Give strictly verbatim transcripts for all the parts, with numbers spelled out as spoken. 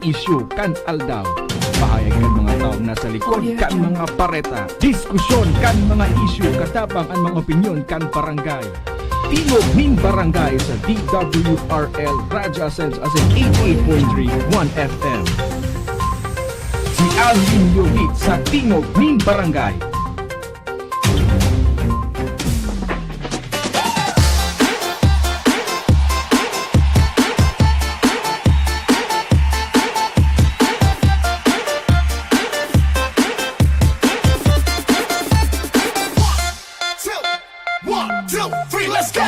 isyu kan aldaw. Pahayag kan mga tawo na sa likod kan mga bareta. Diskusyon kan mga isyu, katabang an mga opinyon kan barangay. Tingog nin Barangay sa D W R L Radyo Asensa Asin eighty-eight point three One F M. Si Alvin Yogit sa Tingog nin Barangay. One, two, three, let's go!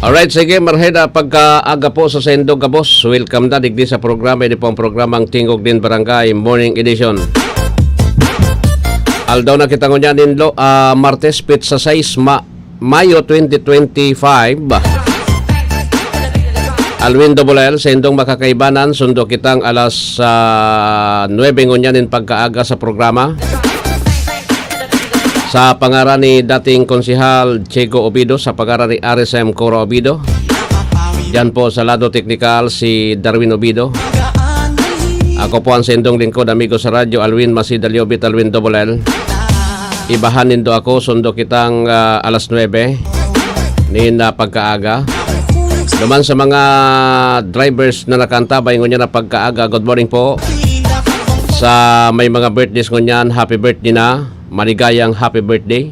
Alright, sige, marhay na pagkaaga po sa saindong gabos. Welcome na digdi sa programa. Ini po ang programang Tingog nin Barangay Morning Edition. Aldaw na kita ngunyan nin lo-, ah, Martes, petsa sais, Ma-, Mayo twenty twenty-five. Alwin Dobol L, saindong makakaibanan, sundo kitang alas, ah, nuebe ngunyan nin pagkaaga sa programa. Sa pangaran ni dating Konsehal Chico Obido, sa pangaran ni R S M Cora Obido. Diyan po sa lado teknikal si Darwin Obido. Ako po ang sendong lingkod, amigo sa radyo, Alwin Masida Liobit, Alwin Double L. Ibahan nindo ako, sundo kitang, ah, alas nuebe nin, ah, pagkaaga. Duman sa mga drivers na nakaantabay ngunyan na pagkaaga, good morning po. Sa may mga birthdays ngunyan, happy birthday na. Maligayang happy birthday.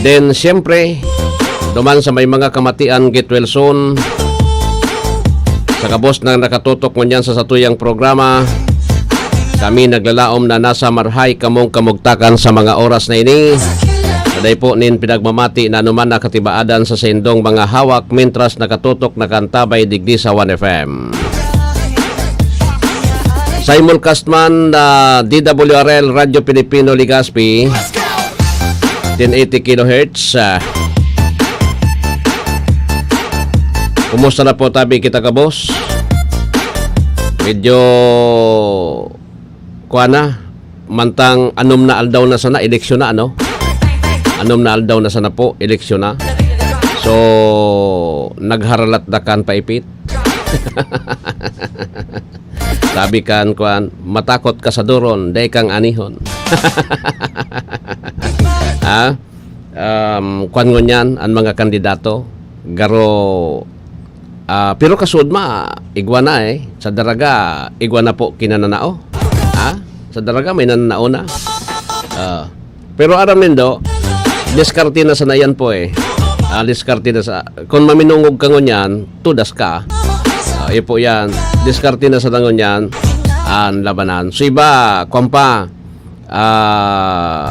Then, siyempre, duman sa may mga kamatian, get well soon. Sa gabos na nakatutok ngunyan sa satuyang programa, kami naglalaom na nasa marhay kamong kamugtakan sa mga oras na ini. Sa dai po nin pinagmamati na anuman na katibaadan sa saindong mga hawak, mintras nakatutok, nakaantabay digdi sa One F M. Simulcast man na D W R L Radyo Pilipino Legazpi, ten eighty kilohertz, ah. Kumusta na po tabi kita, kabos? Medyo, kuwan na, mantang anom na aldaw na sana, eleksyon na, ano? Anom na aldaw na sana po, eleksyon na. So, nagharalat na kan paipit. Sabi kan, kuwan, "Matakot ka sa doron, dai kang anihon." Ha? Um, kuwan ngunyan, ang mga kandidato, garo, ah, pero kasud ma, igwa na eh. Sa daraga, igwa na po kinananao. Ha? Sa daraga, may nananao na. Ah, pero aram nindo, diskarte na sana yan po eh. Ah, diskarte na sa, kung maminungog ka ngunyan, tudas ka. Ah, iyo po yan. Diskarte na sana ngunyan, ang labanan. So iba, kwan pa, ah,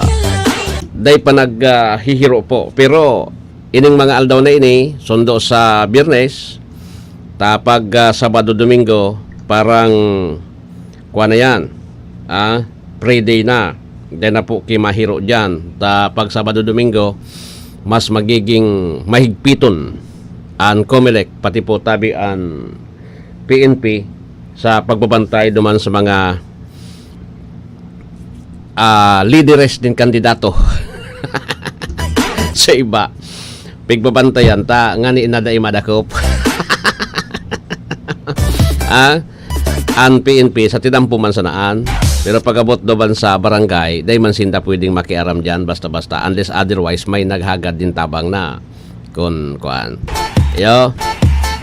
dai pa nag, ah, hihiro po. Pero ining mga aldaw na ini, sundo sa Biyernes, ta pag, ah, Sabado, Domingo, parang, kuwan na yan, ah, pray day na. Dai na po ki mahiro diyan. Ta pag Sabado, Domingo, mas magiging mahigpiton an Comelec, pati po tabi an P N P sa pagbabantay duman sa mga, ah, lideres nin kandidato. Sa iba, pigbabantayan ta ngani na dai madakop. Ah, an P N P sa tinampo man sanaan, pero pag-abot duman sa barangay, dai man sinda pwedeng makiaram diyan basta-basta, unless otherwise may naghagad din tabang na. Kun kuan. Yo.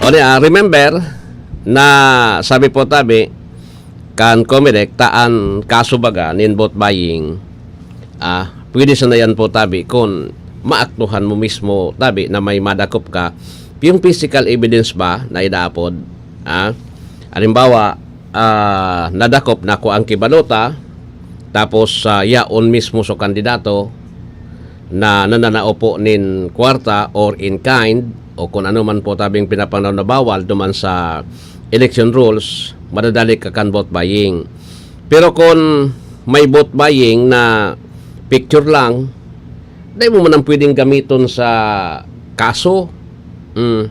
O di, ah, remember na sabi po tabi, kan Comelec, ta an kaso baga nin vote buying, ah, pwede sana yan po tabi kun maaktuhan mo mismo tabi na may madakop ka, yung physical evidence ba na inaapod, ah, halimbawa, ah, nadakop na kuang ki balota, tapos, ah, yaon mismo so kandidato na nananao po nin kwarta or in kind o kung ano man po tabing pinapanahon na bawal duman sa election rules, madadali ka kan vote buying. Pero kung may vote buying na picture lang, dai mo man ang pwedeng gamiton sa kaso. Mm.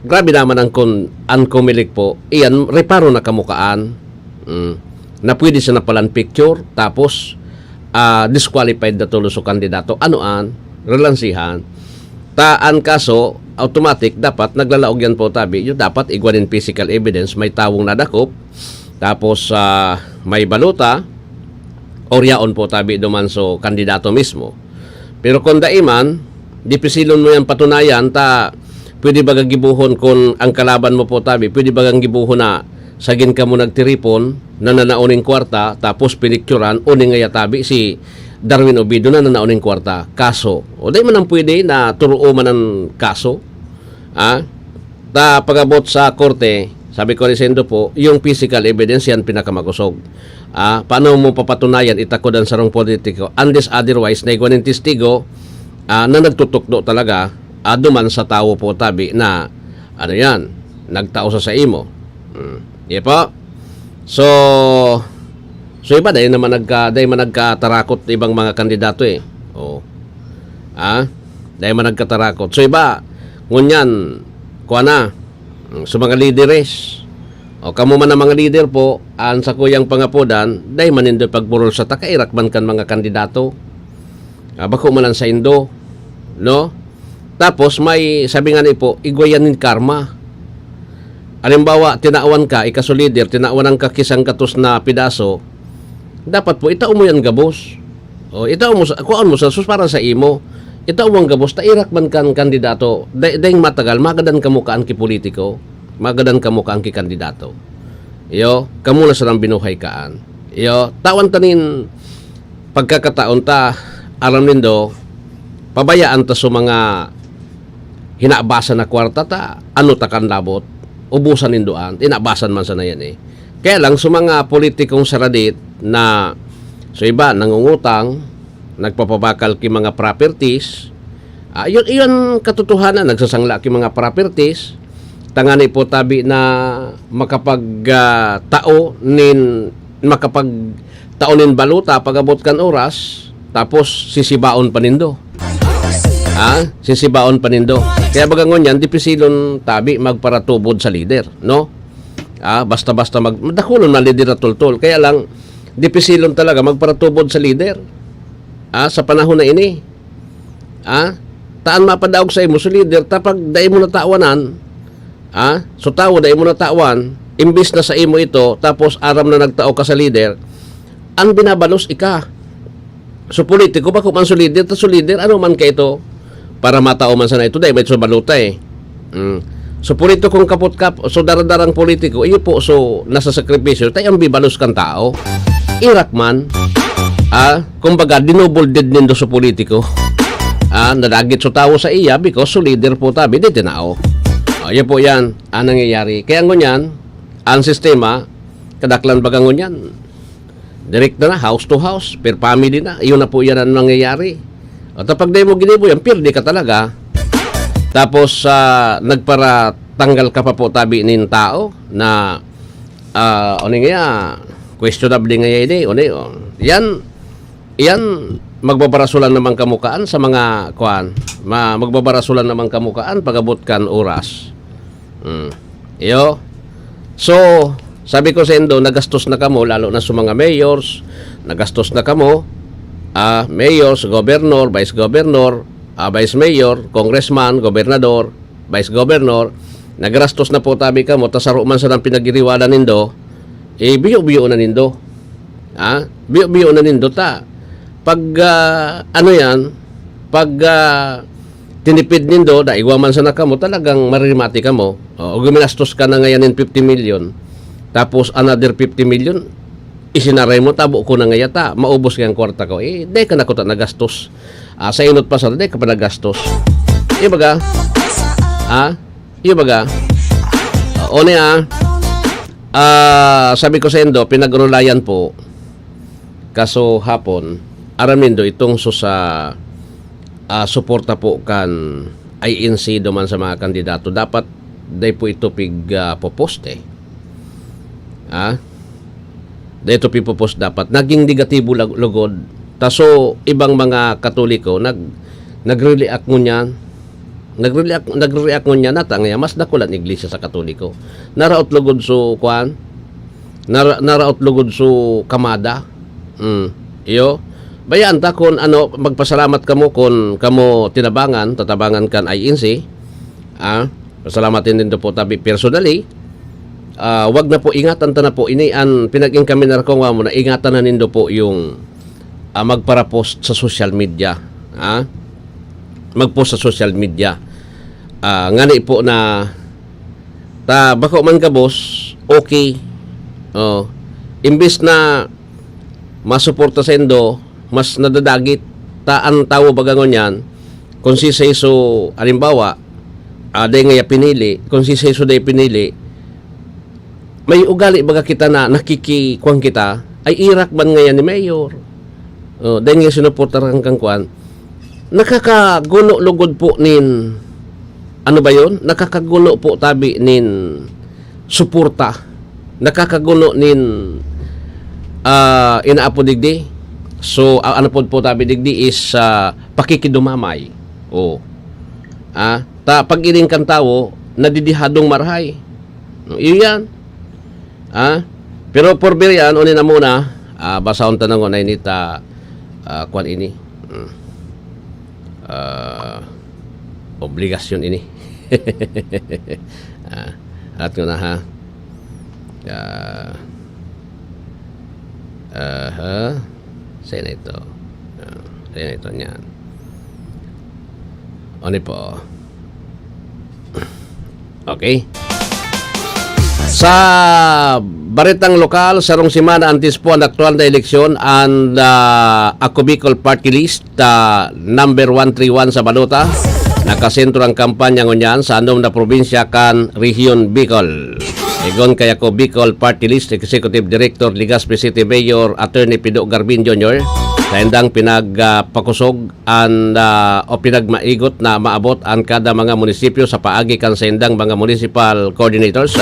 Grabe naman ang kon-, ang Comelec po. Iyan, reparo na kamukaan. Mm. Na pwede siya napalan picture, tapos, ah, disqualified na tulos o kandidato. Ano an? Relansihan. Ta an kaso, automatic, dapat naglalaog yan po tabi. Yung dapat igwa nin physical evidence, may tawong nadakop, tapos, ah, may balota, or yaon po tabi duman so kandidato mismo. Pero kung dai man, dipisilon mo yan patunayan, ta pwede baga gibohon kun ang kalaban mo po tabi, pwede bagang gibohon na sagin kamo nagtiripon, na nanao ning kwarta, tapos pinikturan, o ning ngaya tabi si Darwin Obido na nanao ning kwarta. Kaso, o dai man ang pwede na turuo man ang kaso. Ah? Ta pag-abot sa korte, sabi ko ni Sendo po, yung physical evidence yan pinakamagusog. Ah, paano mo papatunayan itakod ang sarong politiko? Unless otherwise, na igwa nin testigo, ah, na nagtutukdo talaga, ah, duman sa tawo po tabi na, ano yan, nagtao sa sa imo. Hmm. Di po? So, so iba, dahil naman nagka, dahil man nagkatarakot ibang mga kandidato eh. Oh. Ah? Dahil man nagkatarakot. So iba, ngunyan, kuha na, mm, sa mga lideres. O kamo man ang mga lider po, ang sakuyang pangapodan, dai man nindo pagburol sa takairak man kan mga kandidato. Ah, bako man lang sa indo, no? Tapos may sabi nga ni po, igwayan nin karma. Halimbawa, tinawan ka, ika so lider, tinawan ang kakisang gatos na pidaso, dapat po, itao mo yan gabos. O, itao mo sa, kuhaan mo sa, sus, para sa imo. Itao mo ang gabos, ta irak man kan kandidato, day, dayng matagal, magadan kamo kaan ki politiko, magadan kamo kaan ki kandidato. Iyo, kamo na sarang binuhay kaan. Iyo, tawan ta nin pagkakataon ta, aram nindo, pabayaan ta sa mga hinabasan na kwarta ta, ano ta kan labot, ubusan nindo an, hinabasan man sana yan eh. Kaya lang, sa mga politikong saradit na, sa iba, nangungutang, nagpapabakal ki mga properties, ah, yun, iyon katotohanan, nagsasangla ki mga properties, tangani po tabi na makapag, ah, tao nin, makapag tao nin balota pag-abot kan oras, tapos sisibaon pa nindo. Ha? Sisibaon pa nindo. Kaya baga ngunyan, dipisilon tabi magparatubod sa lider, no? Ah, basta-basta mag-, dakulon na lider na tultol. Kaya lang, dipisilon talaga magparatubod sa lider. Ah, sa panahon na ini. Ah, taan mapadaog sa imo sa lider, tapag dai mo natawanan, ah, so tawo dai mo natawan, imbis na sa imo ito, tapos aram na nagtao ka sa lider, ang binabalos ika. So politiko, bako man so lider, ta so lider, ano man ka ito, para matao man sana ito, dai may so balota eh. Mm. So, politiko kung kapot-kap-, so daradarang politiko, iyo po, so nasa sakripisyo, tayo ang bibalos kan tao. Irak man, ah, kumbaga, dinubol dead nindo sa politiko. Ah, nadagit so tawo sa iya because so leader po tabi, di tinao. Ah, iyo po yan, ang nangyayari. Kaya ngunyan, ang sistema, kadaklan baga ngunyan, direct na na, house to house, per family na. Iyon na po yan ang nangyayari. At kapag di mo ginibo yan, pirdi ka talaga. Tapos, ah, nagparatanggal ka pa po tabi nin tao na, ah, ano nga, questionable nga yan eh. Ano yun? Yan, yan, magbabarasulan naman kamukaan sa mga, kuan, ma-, magbabarasulan naman kamukaan pag-abot kan oras. Mm. Iyo. So, sabi ko sa indo, nagastos na kamo, lalo na sa mga mayors, nagastos na kamo, ah, mayors, governor, vice governor, ah, vice mayor, congressman, gobernador, vice governor, nagrastos na po tabi kamo, ta saro man sa nang pinagiriwanan nindo, eh, biyo-biyo na nindo. Ha? Biyo-biyo na nindo ta. Pag, ah, ano yan, pag, ah, tinipid nindo, daigwa man sana kamo, talagang marimati kamo. O, guminastos ka na ngayon ng fifty million. Tapos another fifty million, isinaray mo, tabo ko na ngaya ta, maubos ngaya ang kwarta ko. Eh, dai ka na kuta nagastos. Ah, sa inot pa sa, dai ka pa nagastos. Yung baga, ha? Yung baga, ah, o niya, ah, sabi ko sa indo, pinag-urulayan po, kaso hapon, aram nindo, itong so sa, ah, suporta po kan I N C duman sa mga kandidato, dapat dai po ito pig, ah, popost eh. Ah? Dai ito pipopos dapat. Naging negatibo lag-, lugod. Taso, ibang mga Katoliko, nag-, nagre-react ngunyan. Nagre-react, nagre-react ngunyan, nata ngayon, mas dakulan iglesia sa Katoliko. Naraot lugod so, kwan? Nara-, naraot lugod so, kamada. Mm. Iyo. Bayaan ta kun ano, magpasalamat kamo kun kamo tinabangan, tatabangan kan I N C. Ah, pasalamatan nindo po tabi personally. Ah, wag na po, ingatan ta na po. Ini an pinag-inkaminar ko nga mo na ingatan na nindo po yung, ah, magpara-post sa social media. Ah? Mag-post sa social media. Ah, ngani po na ta bako man gabos, okay. Oh, imbes na masuporta sa indo, mas nadadagit ta an tawo baga ngunyan, kung si Seso, halimbawa, ah, dai ngaya pinili, kung si Seso dai pinili, may ugali baga kita na nakikikuan kita, ay irak man ngaya ni Mayor. Oh, dai ngaya sinuportaran kan kuan. Nakakaguno lugod po nin, ano ba yun? Nakakaguno po tabi nin suporta. Nakakaguno nin, ah, inaapod digdi. So, ah, ano po, po tabi digdi is, ah, pakikidumamay. Oh. Ah, ta, pag iring kan tawo, nadidihadong marahay. Iyo yan. Ah, pero por bir yan, uni na muna, ah, basahon ta na ngunay nita, ah, kwan ini. Mm. Ah, obligasyon ini. Ah, at ko na ha. Ah, aha. Sa'yo na ito. Ah, sa'yo na ito niyan. Ano po? Okay. Sa baretang lokal, sarong semana antes po ang aktual na eleksyon, ang, ah, Ako Bicol Party List, ah, number one three one sa balota, nakasentro ang kampanya ngunyan sa anom na probinsya kan Rehiyon Bicol. Igon kay Ako Bicol Party List Executive Director, Legazpi City Mayor Attorney Pido Garbin Junior, sa indang pinag, ah, pakusog an, ah, o pinagmaigot na maabot an kada mga munisipyo sa paagi kan saindang mga municipal coordinators,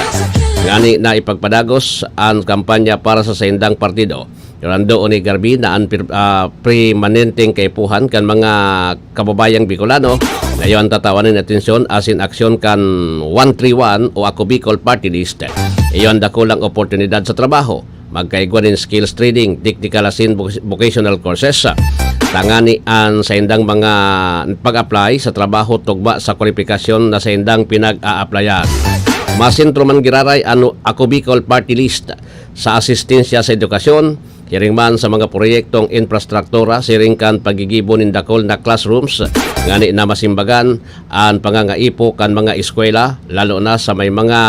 ngani na ipagpadagos an kampanya para sa saindang partido. Yun ang doon ni Garbi na an pir-, ah, permanenteng kaipuhan kan mga kababayang Bicolano na iyo ang tatawan nin atensyon asin aksyon kan one three one o Ako Bicol Party List. Iyo ang dakulang oportunidad sa trabaho, magkaigwa nin skills training, technical asin voc-, vocational courses. Tangani an saindang mga pag-apply sa trabaho tugma sa kwalipikasyon na saindang pinag-a-applyan. Masentro man giraray an Ako Bicol Party List sa asistensya sa edukasyon, hiring man sa mga proyektong infrastruktura, siring kan paggigibo nin dakul na classrooms, ngani na masimbagan an pangangaipo kan mga eskwela, lalo na sa may mga,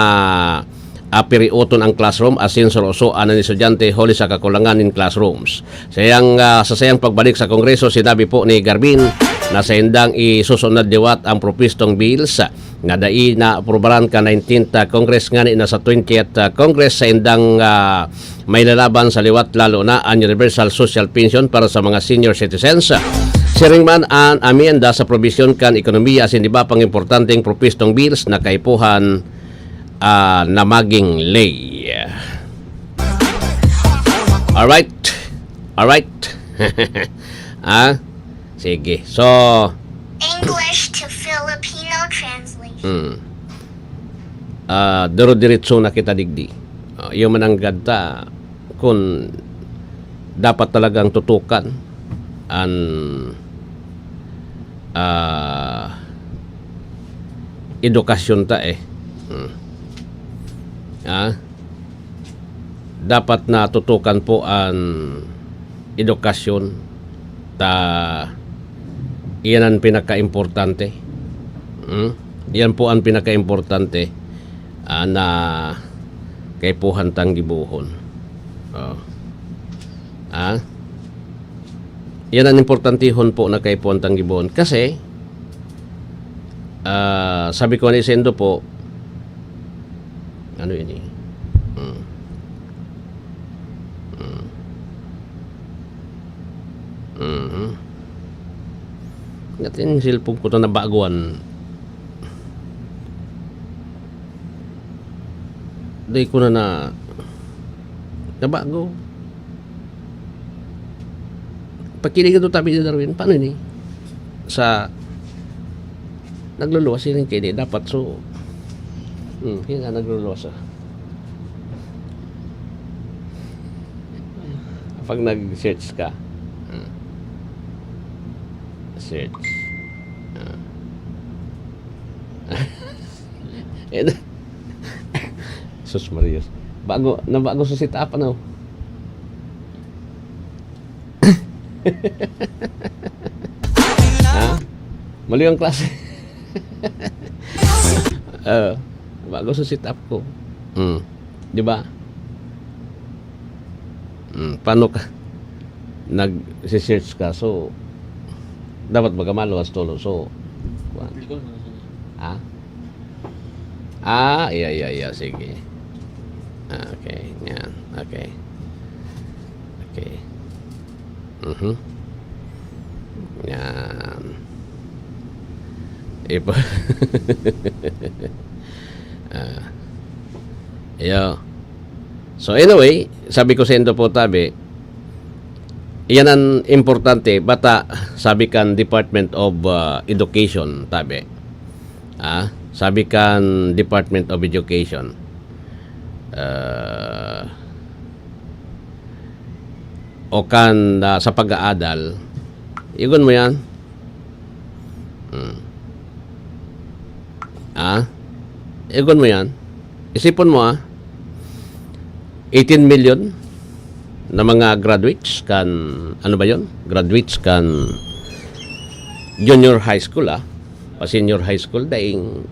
ah, pirioton ang classroom asin sorosoan an estudyante huli sa kakulangan nin classrooms. Sayang, ah, sa sayang pagbalik sa Kongreso, sinabi po ni Garbin na saindang isusunod liwat ang propwestong bills na dai naaprubaran kan nineteenth Congress ngani na sa twentieth Congress, saindang, ah, mailalaban sa liwat, lalo na an universal social pension para sa mga senior citizens. Siring man an amyenda sa probisyon kan ekonomiya asin iba pang importanteng propwestong bills na kaipuhan, ah, na maging ley. Alright. Alright. Ah, sige. So, English to Filipino translation. Hmm. Ah, duro-diretso na kita digdi. Ah, iyo man ang gad ta kun dapat talagang tutukan an, ah, edukasyon ta eh. Hmm. Ah, dapat na tutukan po an edukasyon ta, iyan ang pinakaimportante. Hmm? Yan po ang pinakaimportante, ah, na kaipuhan tang gibohon. Oh. Ah? Yan ang importantehon po na kaipuhan tang gibohon. Kasi, ah, sabi ko ni Sendo po, ano ini? Hmm. Hmm. Mhm. Natin yung cellphone ko na nabaguan. Di ko na na, nabago. Pakinig ito tabi ni Darwin. Paano ini? Sa nagluluwas yun kaini. Dapat so, hmm, yun nga, nagluluwas, ah. Pag nag-search ka, ah, search. Ah. Eh, sus Marios. Bago, nabago sa setup, ano? Ha? Mali ang klase. Ah, bago sa setup ko. Hmm. Di ba? Hmm, paano ka? Nag-search ka, so, dapat baga maluwas tolo. So, kuwan. Ha? Ah, iya, iya, iya. Sige. Ah, okay. Yan. Okay. Okay. Mhm. Yan. Ipo-, ah. Iyo. So anyway, sabi ko sa indo po, tabi, iyan an importante, bata, sabi kan Department of, ah, Education, tabi. Ah, sabi kan Department of Education, ah, o kan, ah, sa pag-aadal, igon mo yan. Hmm. Ah? Igon mo yan. Isipon mo, ah. Eighteen million na mga graduates kan, ano ba yon? Graduates kan junior high school, ah. Pa senior high school, daing,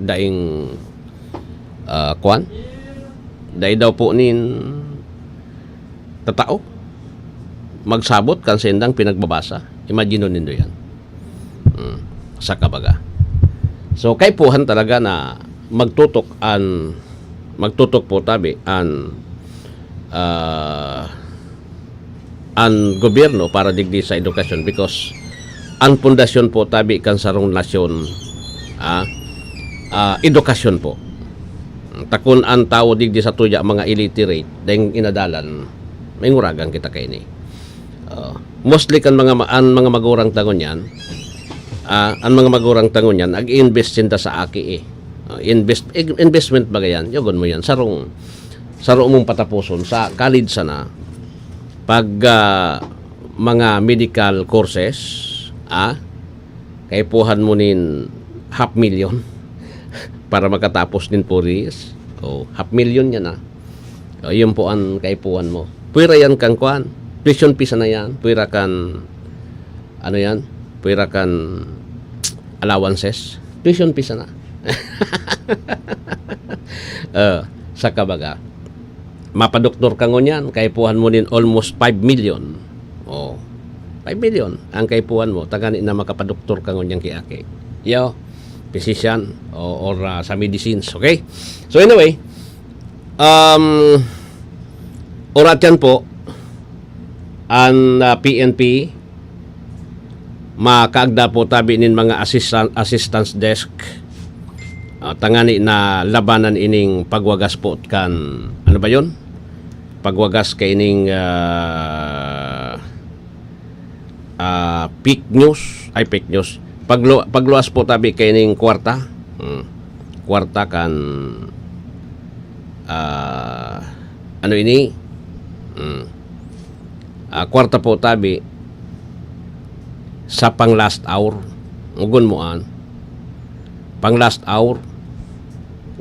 daing, ah, kwan? Dai daw po nin tatao magsabot kan saindang pinagbabasa. Imagine nindo yan. Hmm, saka baga. So, kaipuhan talaga na magtutok an, magtutok po tabi an, ah, an gobyerno para digdi sa edukasyon, because an pundasyon po tabi kan sarong nasyon, ah, ah, edukasyon po. Takon an tawo digdi sa tuya mga illiterate, daing inadalan, mainguragan kita kaini. Ah, mostly kan mga ma-, an mga magurang ta ngunyan, ah, an mga magurang ta ngunyan, nag-i-invest sinda sa aki, eh. Ah, invest-, ig-, investment baga yan, yogon mo yan, sarong, saro mong pataposon sa college sana. Pag, ah, mga medical courses, ah, kaipuhan mo nin half million para makatapos nin four years. Oh, half million yan, ah. Oh, yun po an kaipuhan mo. Pwera yan kan kwan. Tuition fee sana yan. Pwera kan, ano yan? Pwera kan allowances. Tuition fee sana. Ah, saka baga, mapadoktor ka ngunyan, kaipuhan mo nin almost five million. Oh, five million ang kaipuhan mo, tagani na makapadoktor ka ngunyan ki aki. Yo, physician, o, or, ah, sa medicines, okay? So anyway, um, orat yan po, an, ah, P N P, makaagda po tabi nin mga assistan-, assistance desk, ah, tangani na labanan ining pagwagas po kan, ano ba yon? Pagwagas kaining, ah, ah, fake news, ay, fake news. Paglu-, pagluwas po tabi kaining kwarta. Hmm. Kwarta kan, ah, ano ini? Hmm. Ah, kwarta po tabi sa pang last hour. Ugon mo an. Pang last hour.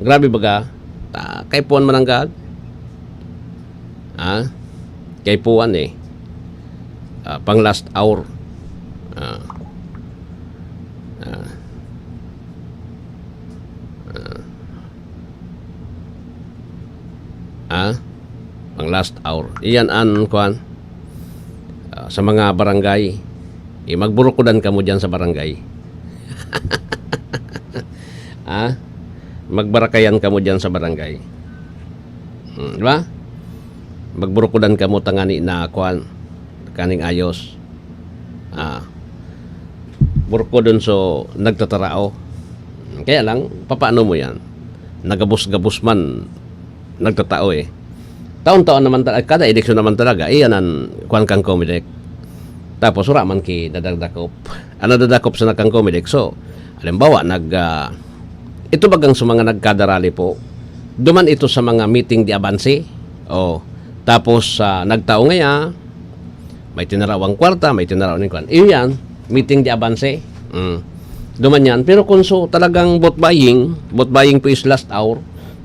Grabe baga. Ta-, kaipuhan mananggad. Ah? Kaipuhan eh. Ah, pang last hour. Ah. Ah. Ah. last hour. Iyan an, kuwan, ah, sa mga barangay. Eh, magburukodan kamo diyan sa barangay. Ah? Magbarakayan kamo diyan sa barangay. Hmm, di ba? Magburukodan kamo tangani na, kuwan, kaning ayos. Ah, burukodon so nagtatarao. Kaya lang, papaano mo yan? Nagabos-gabos man, nagtatao eh. Taon-taon naman talaga, kada eleksyon naman talaga, iyan ang kuwan kang Comelec. Tapos, wala man ki nadadakop. Ang nadadakop sa nakang Comelec, so, halimbawa, nag, ah, ito bagang sa mga nagkadarali po, duman ito sa mga meeting de avance. Oh, tapos, ah, nagtao ngaya, may tinaraw ang kwarta, may tinaraw ning kwan. Iyo yan, meeting de avance. Mm. Duman yan. Pero kung so, talagang vote buying, vote buying po is last hour,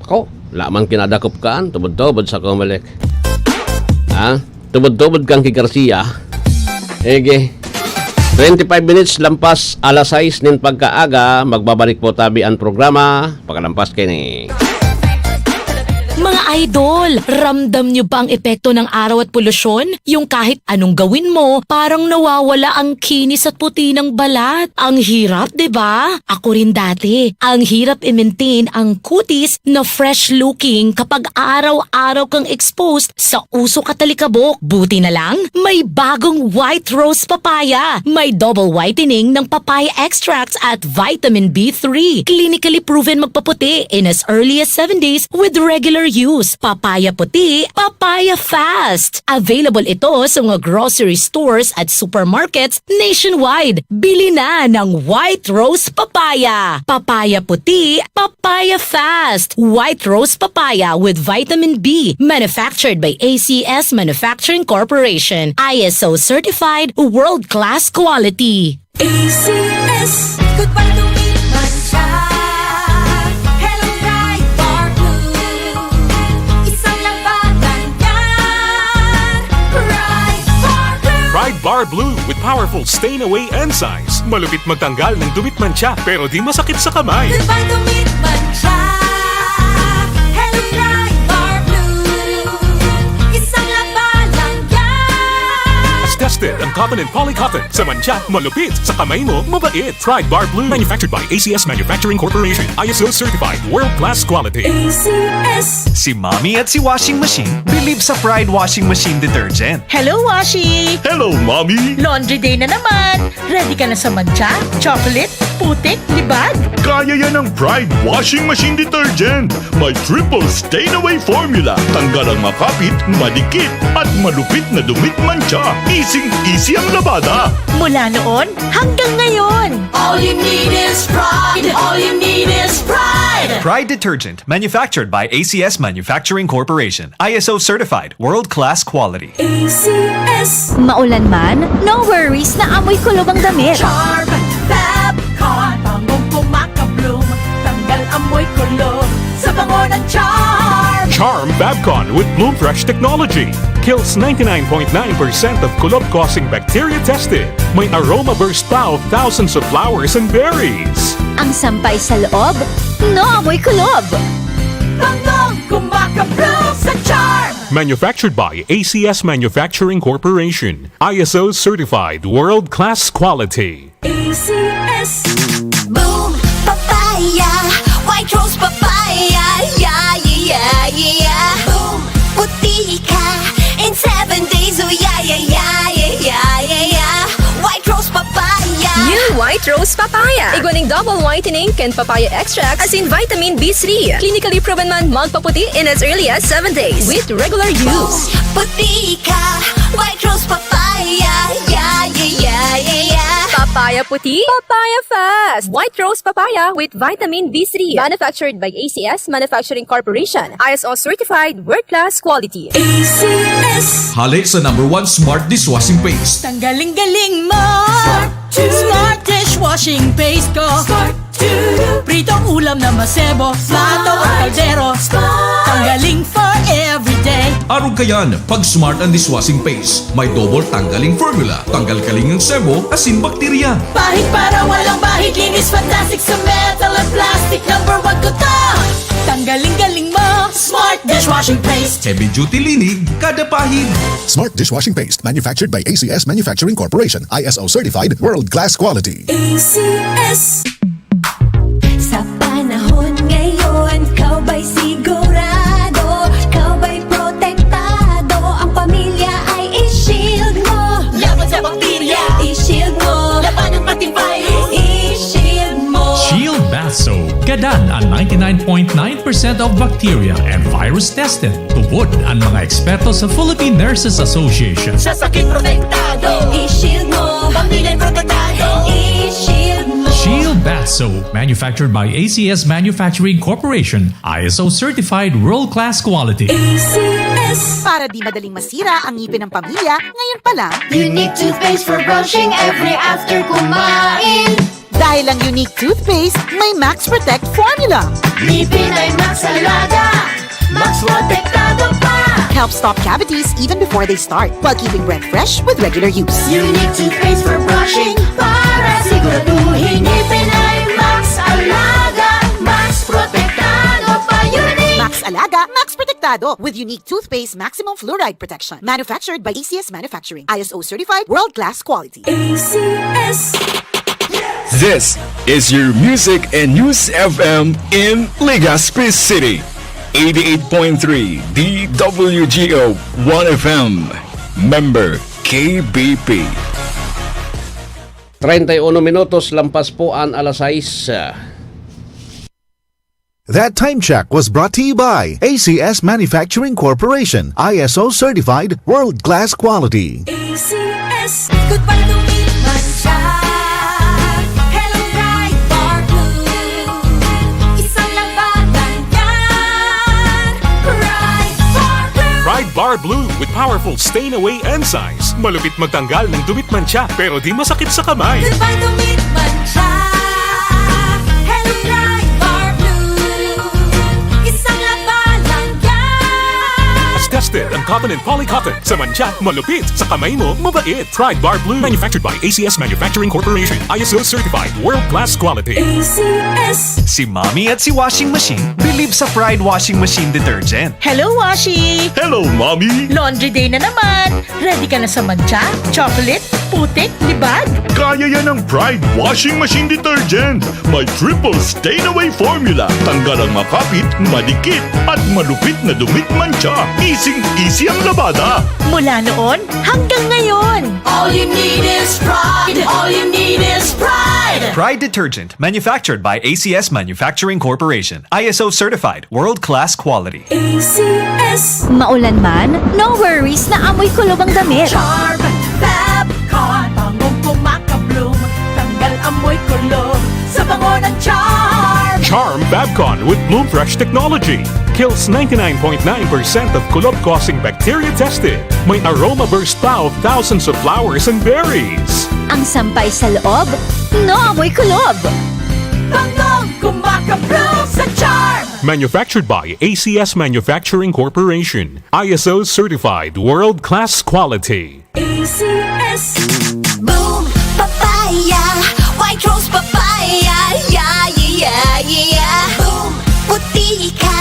ako, wala man kinadakop kaan, tubod-tubod sa Comelec. Ha? Tubod-tubod kang ki Garcia. Ege. Twenty-five minutes lampas alas sais nin pagkaaga, magbabalik po tabi an programa, pakalampas kaini. Mga idol, ramdam nyo ba ang epekto ng araw at polusyon? Yung kahit anong gawin mo, parang nawawala ang kinis at puti ng balat. Ang hirap, di ba? Ako rin dati. Ang hirap i-maintain ang kutis na fresh-looking kapag araw-araw kang exposed sa usok at alikabok. Buti na lang, may bagong White Rose Papaya. May double whitening ng papaya extracts at vitamin B three. Clinically proven magpaputi in as early as seven days with regular use. Papaya puti, papaya fast. Available ito sa mga grocery stores at supermarkets nationwide. Bili na ng White Rose Papaya. Papaya puti, papaya fast. White Rose Papaya with vitamin B. Manufactured by A C S Manufacturing Corporation. I S O certified, world-class quality. A C S. Goodbye to me, mancha. Hello, Pride Bar Blue. Isang labanan yan. Pride Bar Blue. Pride Bar Blue with powerful stain away enzymes. Malupit magtanggal ng dumi at mancha, pero di masakit sa kamay. Goodbye to me, mancha. Hello, Pride Bar Blue. Isang labanan yan. Tested ang cotton and poly cotton. Sa mancha, malupit. Sa kamay mo, mabait. Pride Bar Blue. Manufactured by A C S Manufacturing Corporation. I S O certified. World class quality. A C S. Si Mommy at si Washing Machine believe sa Pride Washing Machine Detergent. Hello, Washi! Hello, Mommy! Laundry day na naman! Ready ka na sa mancha, chocolate, putik, libag? Kaya yan ng Pride Washing Machine Detergent. May triple stain away formula. Tanggal ang makapit, madikit, at malupit na dumi at mancha. Easy-easy ang labada. Mula noon hanggang ngayon. All you need is pride. All you need is pride. Pride detergent, manufactured by A C S Manufacturing Corporation. I S O certified, world-class quality. A C S. Maulan man, no worries na amoy kulob ang damit. Charm Fab Con, bangong kumaka-bloom, tanggal amoy kulob sa bango ng Charm. Charm Fab Con with Bloom Fresh technology kills ninety-nine point nine percent of kulob-causing bacteria tested. May aroma burst pa of thousands of flowers and berries. Ang sampay sa loob, no amoy kulob. Bangong kumaka-bloom sa Charm. Manufactured by A C S Manufacturing Corporation. I S O certified, world-class quality. A C S. Boom Papaya, White Rose Papaya, yeah, yeah, yeah, yeah. Boom, puti ka in seven days, oh yeah, yeah, yeah, yeah, yeah, yeah, yeah. White Rose Papaya. New White Rose Papaya. Igwa ning double whitening kan papaya extract asin vitamin B three. Clinically proven man magpaputi in as early as seven days with regular use. Puti ka, White Rose Papaya, yeah, yeah, yeah, yeah, yeah. Papaya puti, papaya fast. White Rose Papaya with vitamin B three. Manufactured by A C S Manufacturing Corporation. I S O certified, world-class quality. A C S. Hale sa number one smart dishwashing paste. Tanggaling galing mo! Smart dishwashing paste ko. Smart Pritong ulam na masebo, plato o kaldero, tanggaling for everyday. Arog kayan, pag Smart ang dishwashing paste. May double tanggaling formula. Tanggal kaling ang sebo, asin bakterya. Pahid para walang bahid, linis fantastic sa metal at plastic. Number one ko to. Tanggaling galing mo, Smart dishwashing paste. Heavy duty linig, kada pahid. Smart dishwashing paste, manufactured by A C S Manufacturing Corporation, I S O certified, world class quality. A C S. Sa panahon ngayon, ikaw ba'y sigurado? Ikaw ba'y protektado? Ang pamilya ay i-shield mo. Laban sa bakterya. I-shield mo. Labanan pati virus. I-shield mo. Shield Bath Soap. Gadan ang ninety-nine point nine percent of bacteria and virus tested. Tubod ang mga eksperto sa Philippine Nurses Association. Sa sakit protektado. I-shield mo. Pamilya protektado. I-shield mo. Shield Bath Soap, manufactured by A C S Manufacturing Corporation, I S O certified world-class quality. A C S. Para di madaling masira ang ngipin ng pamilya, ngayon pa lang. Unique toothpaste for brushing every after kumain. Dahil ang Unique Toothpaste may Max Protect Formula. Ngipin ay Max Alaga, Max Protektado pa. Helps stop cavities even before they start, while keeping breath fresh with regular use. Unique toothpaste for brushing para siguraduhin ngipin ay Max Alaga, Max Protektado pa. Unique! Max Alaga, Max Protektado with Unique Toothpaste Maximum Fluoride Protection. Manufactured by A C S Manufacturing. I S O certified, world class quality. A C S. This is your Music and News F M in Legazpi City. eighty-eight point three D W G O one F M. Member K B P. Treinta y uno minutos lampas po an alas sais. That time check was brought to you by A C S Manufacturing Corporation, I S O certified, world class quality. A C S. Goodbye to meat mancha. Hello, Pride Bar Blue. Isang labanan yan. Pride Bar Blue. Pride Bar Blue with powerful stain away enzymes. Malupit magtanggal ng dumit mancha pero di masakit sa kamay. Goodbye to meat mancha. Hello, Pride Bar Blue. Isang labanan yan. Tested ang cotton and poly cotton. Sa mancha, malupit. Sa kamay mo, mabait. Pride Bar Blue. Manufactured by A C S Manufacturing Corporation. I S O certified. World class quality. A C S. Si Mommy at si Washing Machine believe sa Pride Washing Machine Detergent. Hello, Washi! Hello, Mommy! Laundry day na naman! Ready ka na sa mancha, chocolate, putik, libag? Kaya yan ng Pride Washing Machine Detergent. May triple stain away formula. Tanggal ang makapit, madikit, at malupit na dumit mancha. Easy-easy ang labada. Mula noon hanggang ngayon. All you need is pride. All you need is pride. Pride Detergent, manufactured by A C S Manufacturing Corporation. I S O certified, world-class quality. A C S. Maulan man, no worries na amoy kulob ang damit. Charm Fab Con. Bangong kumakabloom. Tanggal amoy kulob sa bango ng Charm. Charm Fab Con with Bloom Fresh technology. Kills ninety-nine point nine percent of kulob-causing bacteria tested. May aroma burst pa of thousands of flowers and berries. Ang sampay sa loob, no amoy kulob. Bangong kumakabloom sa Charm. Manufactured by A C S Manufacturing Corporation. I S O certified world-class quality. A C S. Boom Papaya, White Rose Papaya, yeah, yeah, yeah, yeah. Boom, puti ka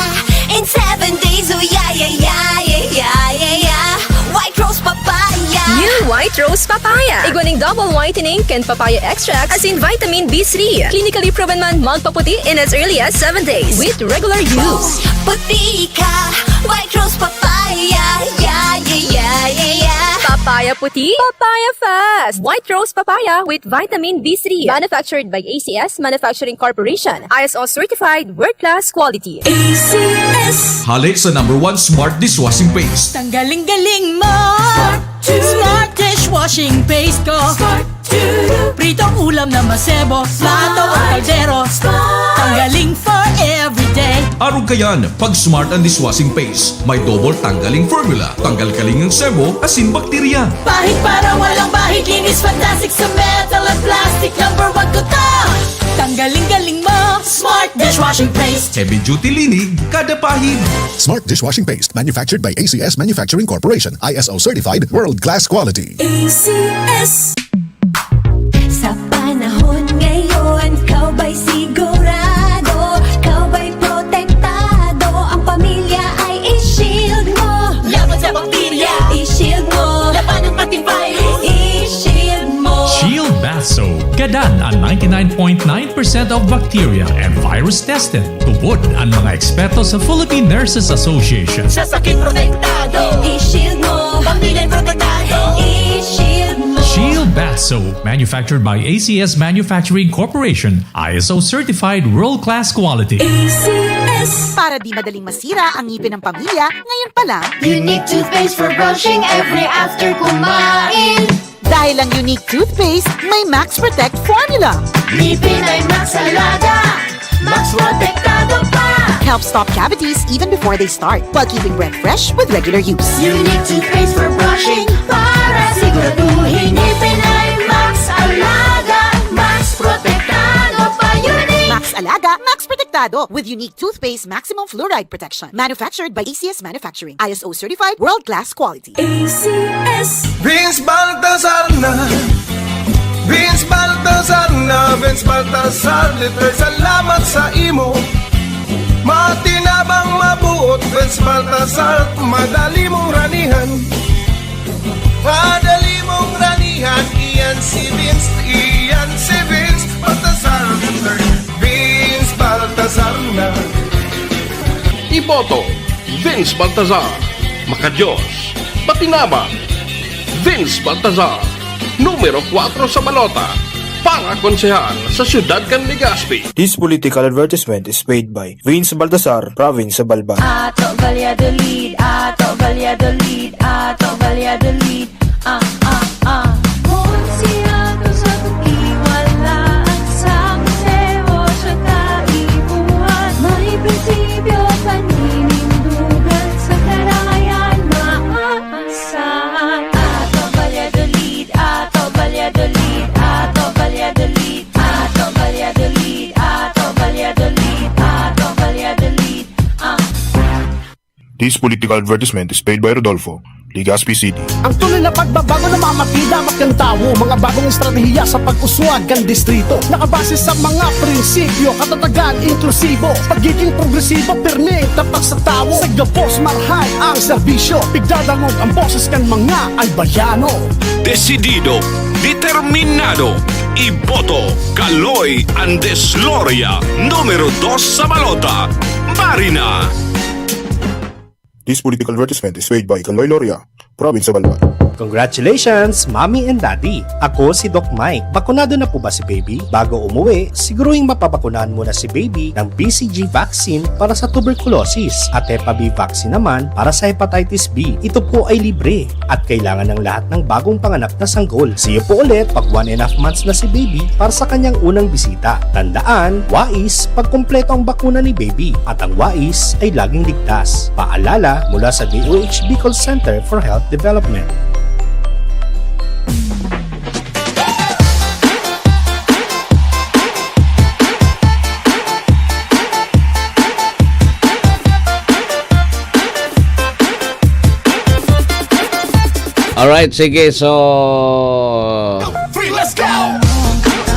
in seven days, oh yeah, yeah, yeah, yeah, yeah, yeah, yeah. White Rose Papaya. New White Rose Papaya. Igwa ning double whitening kan papaya extract asin vitamin B three. Clinically proven man magpaputi in as early as seven days with regular use. Puti ka, White Rose Papaya, yeah, yeah, yeah, yeah, yeah. Papaya puti, papaya fast. White Rose Papaya with vitamin B three. Manufactured by A C S Manufacturing Corporation. I S O certified, world-class quality. A C S. Hale sa number one smart dishwashing paste. Tanggaling galing mo. Smart dishwashing paste ko. Pritong ulam na masebo, plato o kaldero. Tanggaling for everyday. Arog kayan, pag Smart ang dishwashing paste. May double tanggaling formula. Tanggal kaling ang sebo, asin bakterya. Pahid para walang bahid, linis fantastic sa metal at plastic. Number one ko to. Tanggaling galing mo, Smart dishwashing paste. Heavy duty linig, kada pahid. Smart dishwashing paste, manufactured by A C S Manufacturing Corporation, I S O certified, world class quality. A C S. Sa panahon ngayon, ikaw ba'y sigurado? Ikaw ba'y protektado? Ang pamilya ay i-shield mo. Laban sa bakterya, i-shield mo. Laban ng pati virus, i-shield mo. Shield Bath Soap. Gadan ang ninety-nine point nine percent of bacteria and virus tested. Tubod ang mga eksperto sa Philippine Nurses Association. Sa sakit protektado, i-shield mo. Pamilya protektado, i-shield mo. Shield Bath Soap, manufactured by A C S Manufacturing Corporation, I S O certified world-class quality. A C S. Para di madaling masira ang ngipin ng pamilya, ngayon pa lang. Unique toothpaste for brushing every after kumain. Dahil ang Unique Toothpaste may Max Protect Formula. Ngipin ay Max Alaga, Max Protektado pa. Help stop cavities even before they start, while keeping breath fresh with regular use. Unique Toothpaste for brushing para siguraduhin ngipin ay Max Alaga, Max Protektado pa. Unique. Max Alaga, Max Protektado with Unique Toothpaste Maximum Fluoride Protection. Manufactured by A C S Manufacturing. I S O certified, world-class quality. A C S. Vince Baltazar na. Vince Baltazar na. Vince Baltazar, literal salamat sa imo. Matinabang mabuot, Vince Baltazar, madali mong ranihan. Madali mong ranihan, iyan si Vince, iyan si Vince Baltazar. Vince Baltazar na. Iboto, Vince Baltazar. Makadiyos, patinabang, Vince Baltazar. Numero kwatro sa balota para konsehal sa siyudad kan Legazpi. This political advertisement is paid by Vince Baltazar, Province of Albay. Ato Valladolid, Ato Valladolid, Ato Valladolid. Ah, ah, ah. Kun si Ato sa tukiwala, sa museo, sa kaipuhan, may prinsipyo, paninindugan, sa karayan, maaasahan. Ato Valladolid, Ato Valladolid, Ato Valladolid, Ato Valladolid, Ato Valladolid, Ato Valladolid. Ah. This political advertisement is paid by Rodolfo, Legazpi City. Ang tunay na pagbabago na mamatidamak kan tawo, mga bagong estratehiya sa pag-uswag kan distrito. Nakabase sa mga prinsipyo, katatagan, inklusibo, pagiging progresibo, pirmi, tapat sa tawo. Sa gabos, marahay ang serbisyo, pigdadangog ang boses kan mga Albayano. Desidido, determinado, iboto, Kaloy Andes Loria, numero dos sa balota, Marina. This political advertisement is paid by Kaloy Loria, Province of Albay. Congratulations, Mommy and Daddy! Ako si Doc Mike. Bakunado na po ba si Baby? Bago umuwi, siguruhing mapabakunahan muna si Baby ng B C G vaccine para sa tuberculosis at Hepa B vaccine naman para sa hepatitis B. Ito po ay libre at kailangan ng lahat ng bagong panganak na sanggol. See you po ulit pag one and a half months na si Baby para sa kanyang unang bisita. Tandaan, wais pag kumpleto ang bakuna ni Baby at ang wais ay laging ligtas. Paalala mula sa D O H Bicol Center for Health Development. Alright, sige, so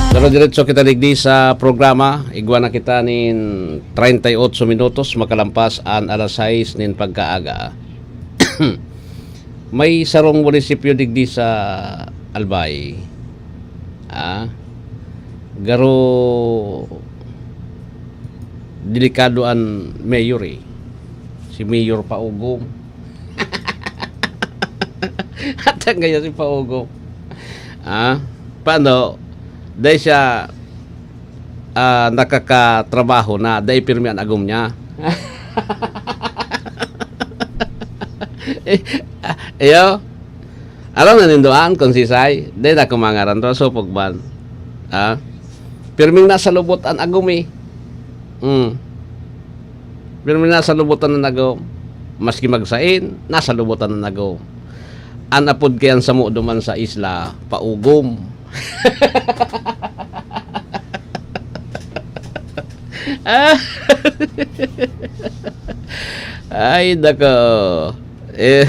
pero diretso kita digdi sa programa. Igwa na kita nin treinta y ocho minutos makalampas an alas sais nin pagkaaga. May sarong munisipyo digdi sa Albay. Ah, garo delikado an mayor eh. Si Mayor Paugong. At ang ganyan si Paugong. Ah, paano? Dahil siya ah, nakakatrabaho na dai pirmi an agom niya. Eh, ah, iyo, aram na nindo an kung sisay, dai na kumangaran to, so pagban. Ah, pirming nasa lubot an agom eh. Mm. Pero may nasalubotan na nagom. Maski magsain, nasalubotan na nagom. An apod kayan samo duman sa isla, paugom. Ah. Ay, nako. Eh,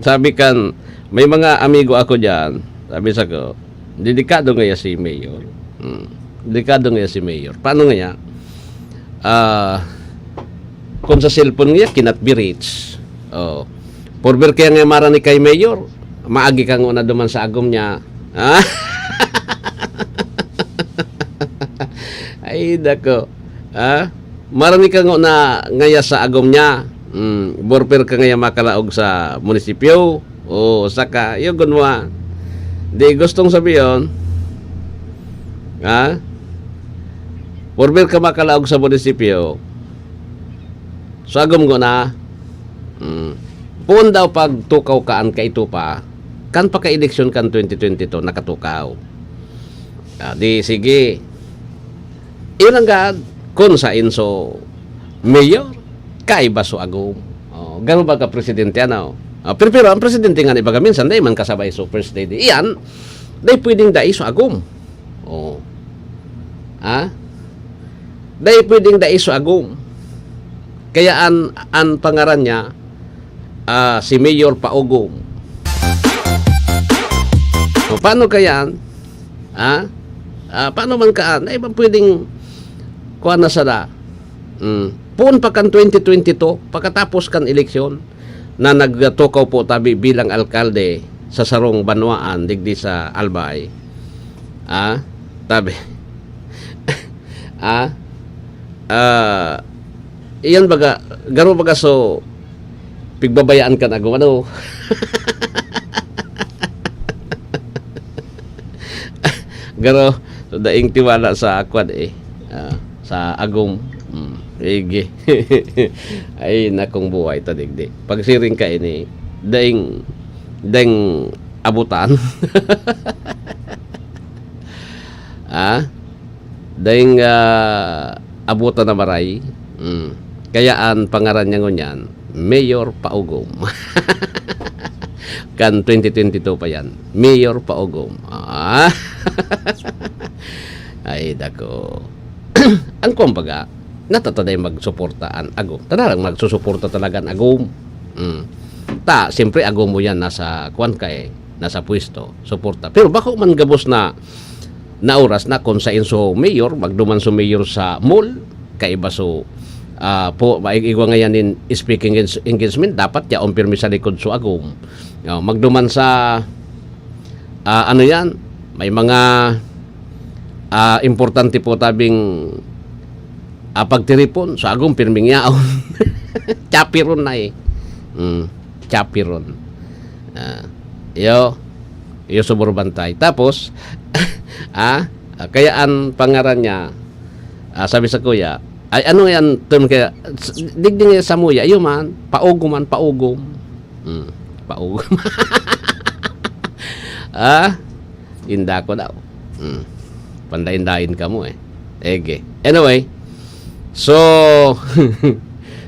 sabi kan, may mga amigo ako diyan. Sabi sa ko, "Delikado ngaya si Mayor." Hmm. Delikado ngaya si Mayor. Paano ngaya? Ah, kung sa cellphone ngaya, cannot be reached. Oh. Forever kaya nga marani kay Mayor, maagi ka ngona duman sa agom niya. Ah? Ay, dako. Ah? Marani ka ngona ngaya sa agom niya. Mm, forever ka ngaya makalaog sa munisipyo. O, saka, yung gunwa. Di gustong sabihin, ha? Forever ka makalaog sa munisipyo. So, agom ngona. Mm. Poon daw pagtukaw ka an kaito pa, kan paka-eleksyon kan twenty twenty-two, nakatukaw. Ah, di sige. Iyon ang gad, kun sa inso mayor, kaiba so agom. Oh, garo ba ka presidente, ano? Ah, pero, pero ang presidente nga ibaga minsan, dai man kasabay so first lady. Iyan, dai pwedeng dai so agom. Oh. Ha? Dai pwedeng dai so agom. Kaya an, an pangaran niya, ah, si Mayor Paugom. O, paano kaya? Ha? Ah, paano man kaan? Ay, ba pwedeng kuha na sana? Mm. Poon pa kan twenty twenty-two, pagkatapos kan eleksyon, na nagtukaw po tabi bilang alkalde sa sarong banwaan digdi sa Albay. Ah, tabi. Ah, ah, iyan baga, garo baga so, pigbabayaan kan agom, ano? Garo, so daing tiwala sa kwan eh. Ah, sa agom. Mm, sige. Ay, nakong buhay ta digdi. Pagsiring ka ini, daing, daing abutan. Ah? Daing, ah, abutan na maray. Mm. Kaya an pangaran niya ngunyan, Mayor Paugom. Kan twenty twenty-two pa yan. Mayor Paugom. Ah. Ay, dako. Ang kumbaga, natataday magsuporta an agom. Tana lang magsusuporta talaga an agom. Mm. Ta, siyempre, agom mo yan, nasa kwan ka eh, nasa pwesto, suporta. Pero bako man gabos na, na oras na kung sa inso mayor, magduman so mayor sa mall, kaiba so, ah, po, maig-igwa ngayon in speaking engs-, engagement, dapat yaon pirmi sa likod so agom. Oh, magduman sa, ah, ano yan, may mga, ah, importante po tabing, ah, pagtiripon, sa agom pirming yaon. Chaperon na eh. Mm, chaperon. Ah, iyo, iyo subor bantay. Tapos, ah, ah, kaya ang pangaran niya, ah, sabi sa kuya, ay ano yan, term kaya, s-, digdi nga sa muya, iyo man, paugom man, paugom. Mm, paugom. Ah, inda ko daw. Mm. Pandain-dain ka mo eh. Ege. Anyway, so,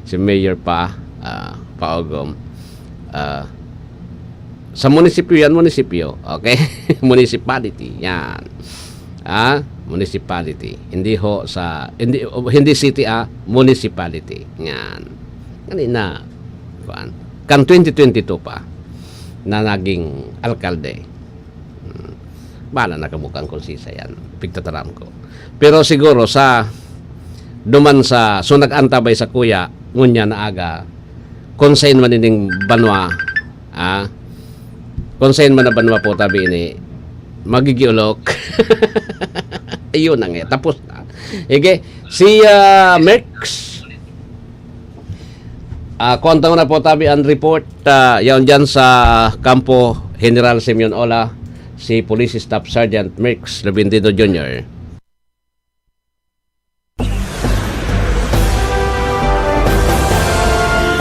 si Mayor pa, ah, Paugom, ah, sa munisipyo yan, munisipyo. Okay? Municipality. Yan. Ah, municipality. Hindi ho sa, hindi, hindi city, ah, municipality. Yan. Kanina, kuan. Kan twenty twenty-two pa, na naging alkalde. Hmm. Bahala na kamo kan konsisa yan. Pigtataram ko. Pero siguro sa, duman sa, so nag-antabay sa kuya, ngunya na aga, kung sain man ining banwa, ah, kung sain man na banwa po tabi ini, magigiulok. Ayun na nga, tapos na. Sige, si, ah, Merx. Ah, kuwan ta na po tabi ang report, ah, yaon dyan sa kampo, General Simeon Ola, si Police Staff Sergeant Merx Lubindido Junior.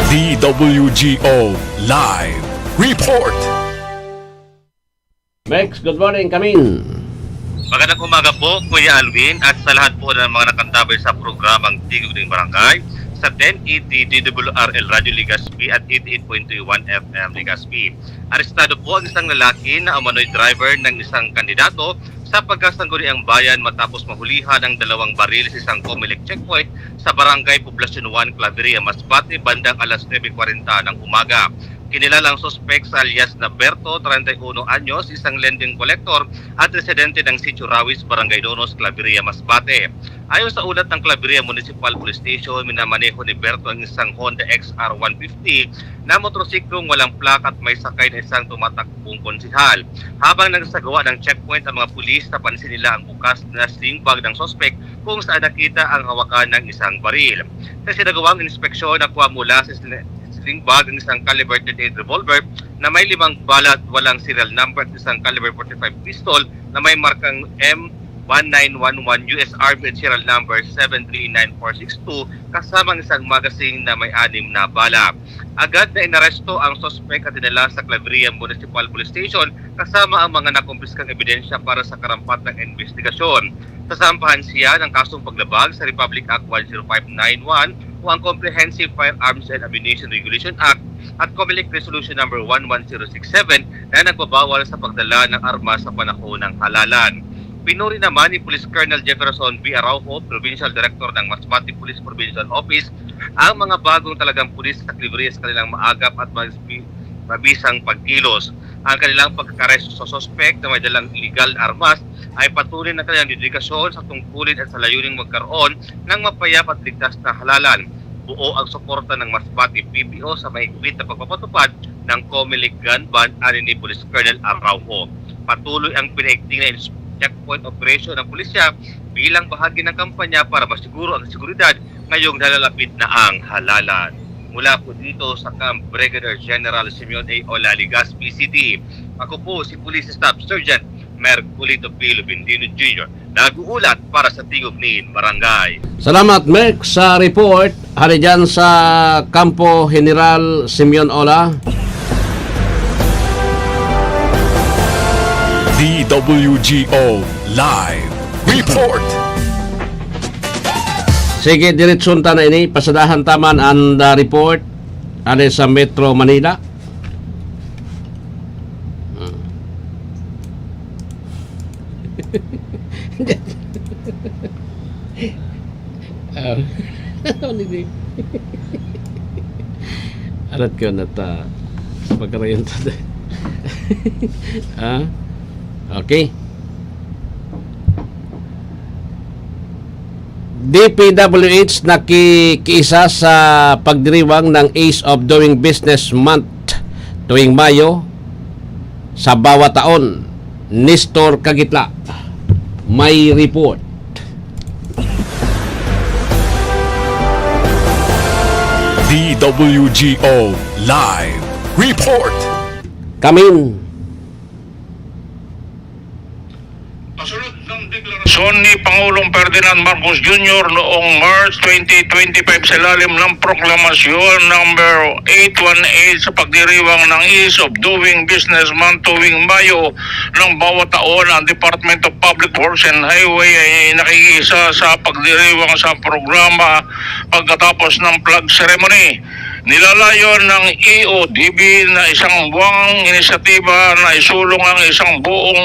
D W G O Live Report. Merx, good morning, kamin. Magandang umaga po, Kuya Alvin, at sa lahat po ng mga nakantabay sa programang Tigog ng Barangay. sa ten eighty D W R L Radyo Legazpi at eighty-eight point two one F M Legazpi. Arestado po ang isang lalaki na umano'y driver ng isang kandidato sa pagkasangguniang bayan matapos mahulihan ang dalawang baril sa isang Comelec checkpoint sa Barangay Poblacion one, Claveria, Masbate, bandang alas nuebe kwarenta ng umaga. Kinilala ang suspek sa alias na Berto, treinta y uno anyos, isang lending collector at residente ng Sitio Rawis, Barangay Donos, Claveria, Masbate. Ayon sa ulat ng Claveria Municipal Police Station, minamaneho ni Berto ang isang Honda X R one fifty na motorsiklong walang plaka at may sakay na isang tumatakbong konsehal. Habang nagsasagawa ng checkpoint ang mga pulis, napansin nila ang bukas na sling bag ng suspek kung saan nakita ang hawakan ng isang baril. Sa sinagawang inspeksyon, nakuha mula sa sli-, sling bag ang isang caliber thirty-eight revolver na may limang bala at walang serial number at isang caliber forty-five pistol na may markang M one nine one one U S Army at serial number seven three nine four six two, kasama ang isang magazine na may anim na bala. Agad na inaresto ang suspek at dinala sa Claveria Municipal Police Station kasama ang mga nakumpiskang ebidensya para sa karampatang investigasyon. Sasampahan siya ng kasong paglabag sa Republic Act one zero five nine one o ang Comprehensive Firearms and Ammunition Regulation Act at Comelec Resolution Number one one zero six seven na nagbabawal sa pagdala ng armas sa panahon ng halalan. Pinuri naman ni Police Colonel Jefferson B. Araujo, Provincial Director ng Masbate Police Provincial Office, ang mga bagong talagang pulis sa Claveria sa kanilang maagap at mas-, mabisang pagkilos. Ang kanilang pagkakaresto sa suspek na may dalang illegal na armas ay patunay ng kanilang dedikasyon sa tungkulin at sa layuning magkaroon ng mapayapa at ligtas na halalan. Buo ang suporta ng Masbate P P O sa mahigpit na pagpapatupad ng Comelec gun ban, ani ni Police Colonel Araujo. Patuloy ang pinahigting na ins-, checkpoint operation ng pulisya bilang bahagi ng kampanya para masiguro ang seguridad ngayong nalalapit na ang halalan. Mula po dito sa Camp Brigadier General Simeon A. Ola, Legazpi City, ako po si Police Staff Sergeant Merculito P. Lubindino Junior, nag-uulat para sa Tingog nin Barangay. Salamat, Merc, sa report. Hari dyan sa Kampo General Simeon Ola. D W G O Live Report. Sige, diretson ta na ini. Pasadahan ta man an, ah, report. Ano sa Metro Manila? Hmm. Ah, ano ni? Arat ko na ta. Pagkarayon ta. Ah? Okay. D P W H nakikiisa sa pagdiriwang ng Ease of Doing Business Month tuwing Mayo sa bawat taon. Nestor Kagitla, may report. D W G O Live Report. Kamin. Kasunod ng deklarasyon ni Pangulong Ferdinand Marcos Junior noong March twenty twenty-five sa ilalim ng Proklamasyon Number eight one eight sa pagdiriwang ng Ease of Doing Business Month tuwing Mayo ng bawat taon, ang Department of Public Works and Highway ay nakikiisa sa pagdiriwang sa programa pagkatapos ng flag ceremony. Nilalayon ng E O D B na isang buwang inisyatiba na isulong ang isang buong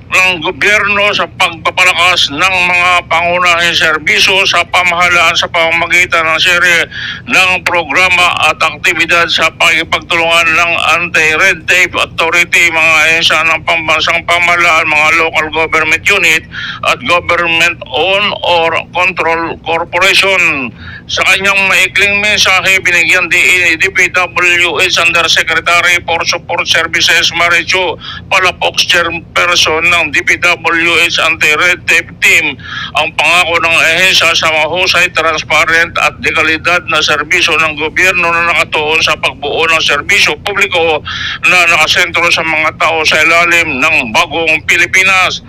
ng gobyerno sa pagpapalakas ng mga pangunahing serbisyo sa pamahalaan sa pamamagitan ng serye ng programa at aktibidad sa pakikipagtulungan ng Anti-Red Tape Authority, mga ahensya ng pambansang pamahalaan, mga local government unit at government-owned or control corporation. Sa kanyang maikling mensahe, binigyan diin ni D P W H Undersecretary for Support Services Marichu Palafox, chairperson ng D P W H Anti-Red Tape Team, ang pangako ng ahensya sa mahusay, transparent at dekalidad na serbisyo ng gobyerno na nakatuon sa pagbuo ng serbisyo publiko na nakasentro sa mga tao sa ilalim ng bagong Pilipinas.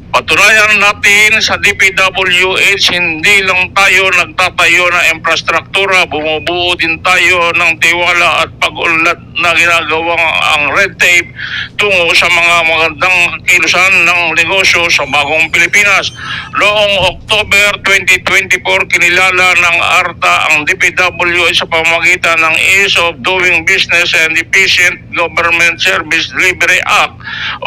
Patunayan natin sa D P W H, hindi lang tayo nagtatayo ng infrastruktura, bumubuo din tayo ng tiwala at pag-unlad na ginagawang ang red tape tungo sa mga magandang kilusan ng negosyo sa bagong Pilipinas. Noong October twenty twenty-four, kinilala ng arta ang D P W H sa pamamagitan ng Ease of Doing Business and Efficient Government Service Delivery Act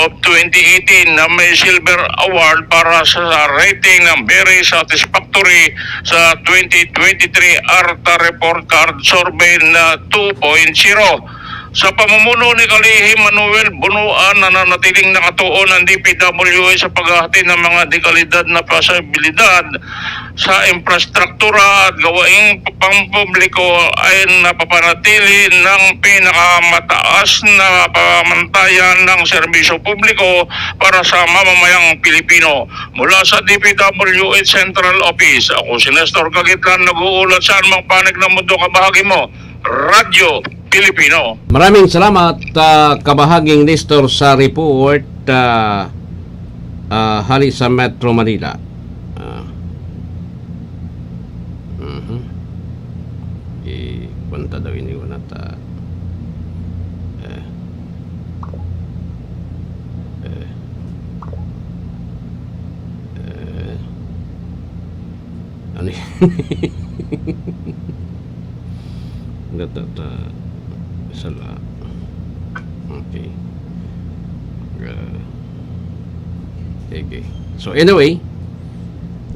of twenty eighteen na may Silver Award para sa rating ng Very Satisfactory sa twenty twenty-three arta Report Card Survey na two point zero. Sa pamumuno ni Kalihim Manuel Bunuan, nananatiling nakatuon ang D P W H sa paghahatid ng mga dekalidad na posibilidad sa infrastruktura at gawaing pampubliko ay napapanatili ng pinakamataas na pamantayan ng serbisyo publiko para sa mamamayang Pilipino. Mula sa D P W H Central Office, ako si Nestor Kagitlan, nag-uulat sa anumang panig ng mundo. Kabahagi mo, Radyo Pilipino. Maraming salamat, ah, kabahaging Nestor, sa report, ah, ah, hali sa Metro Manila. Ah. Mhm. I-, kwenta daw ini, wala ta. Eh. Eh. Eh. Ano yan? Natata-, sala. Okay. Ah, sige. So, anyway,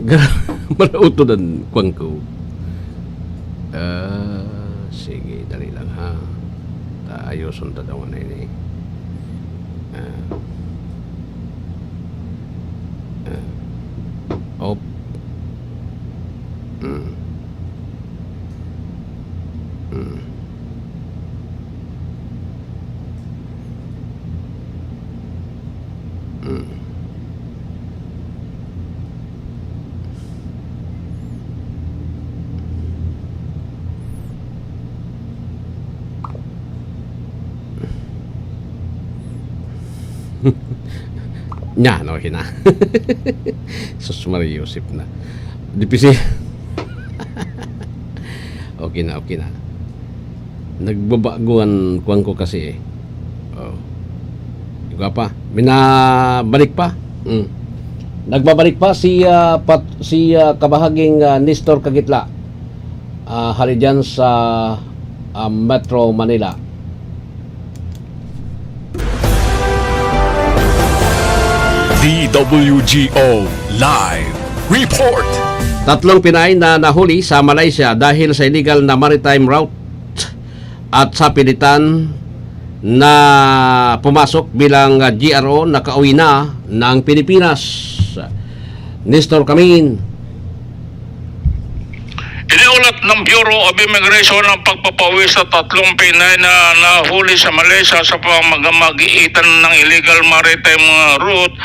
gra-, malauto dan kwan ko. Ah, sige, dali lang, ha. Ta-, ayoson ta daw na ini. Ah. Ah. Op. Mm. Mm. Mm. Nya, no, hina. Sus Maria Joseph na. Dipisi. Okay na, okay na. Nagbabago an kuwan ko kasi, eh. Oh. Di ba pa? Minabalik pa. Mm. Nagbabalik pa si, ah, pat-, si, ah, kabahaging, ah, Nestor Kagitla, ah, hali dyan sa, ah, Metro Manila. D W G O Live Report. Tatlong Pinay na nahuli sa Malaysia dahil sa illegal na maritime route at sapilitan na pumasok bilang G R O, nakauwi na ng Pilipinas. Nestor Camin. Iniulat ng Bureau of Immigration ang pagpapauwi sa tatlong Pinay na nahuli sa Malaysia sa pamamagitan ng illegal maritime route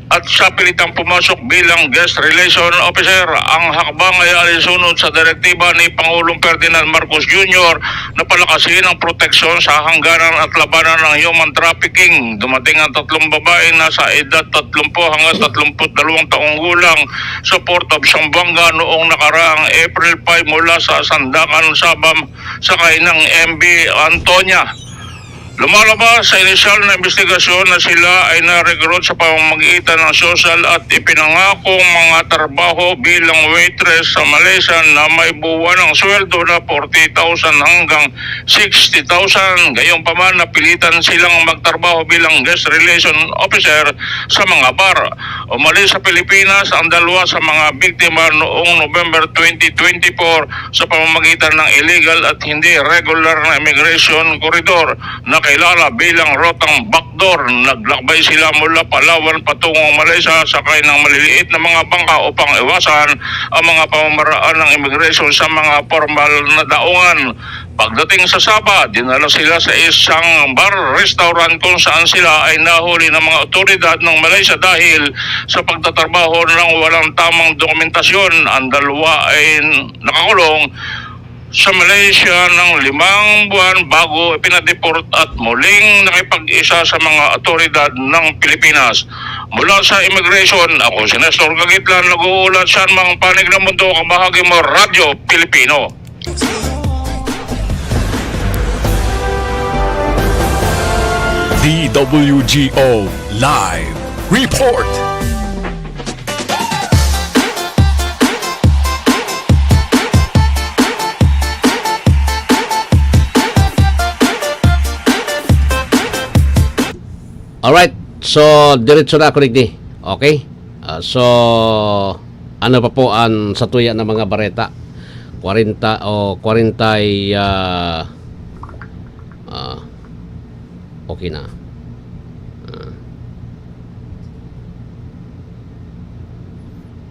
at sapilitang pumasok bilang guest relation officer. Ang hakbang ay alinsunod sa direktiba ni Pangulong Ferdinand Marcos Junior na palakasin ang proteksyon sa hangganan at labanan ng human trafficking. Dumating ang tatlong babaeng nasa edad tatlumpu hanggang tatlumpu't dalawang taong gulang sa Port of Zamboanga noong nakaraang April five mula sa Sandakan, Sabah, sakay ng M V Antonia. Lumalabas sa inisyal na imbestigasyon na sila ay na-recruit sa pamamagitan ng social at ipinangakong mga trabaho bilang waitress sa Malaysia na may buwan ng sweldo na forty thousand hanggang sixty thousand. Gayunpaman, napilitan silang magtrabaho bilang guest relation officer sa mga bar. Umalis sa Pilipinas ang dalawa sa mga biktima noong November twenty twenty-four sa pamamagitan ng illegal at hindi regular na immigration corridor na kilala bilang Rotang Backdoor. Naglakbay sila mula Palawan patungong Malaysia sakay ng maliliit na mga bangka upang iwasan ang mga pamamaraan ng immigration sa mga pormal na daungan. Pagdating sa Sabah, dinala sila sa isang bar restaurant kung saan sila ay nahuli ng mga otoridad ng Malaysia dahil sa pagtatrabaho ng walang tamang dokumentasyon. Ang dalawa ay nakakulong sa Malaysia ng limang buwan bago ipinadeport at muling nakipag-isa sa mga otoridad ng Pilipinas. Mula sa Immigration, ako si Nestor Gagitlan, nag-uulat sa mga panig ng mundo, kabahagi mo, Radyo Pilipino. D W G O Live Report. Alright, so diretso na ako digdi. Okay? Ah, so ano pa po ang satuya ng mga bareta? Kwarenta o kwarenta y, ah, ah, okay na. Ah.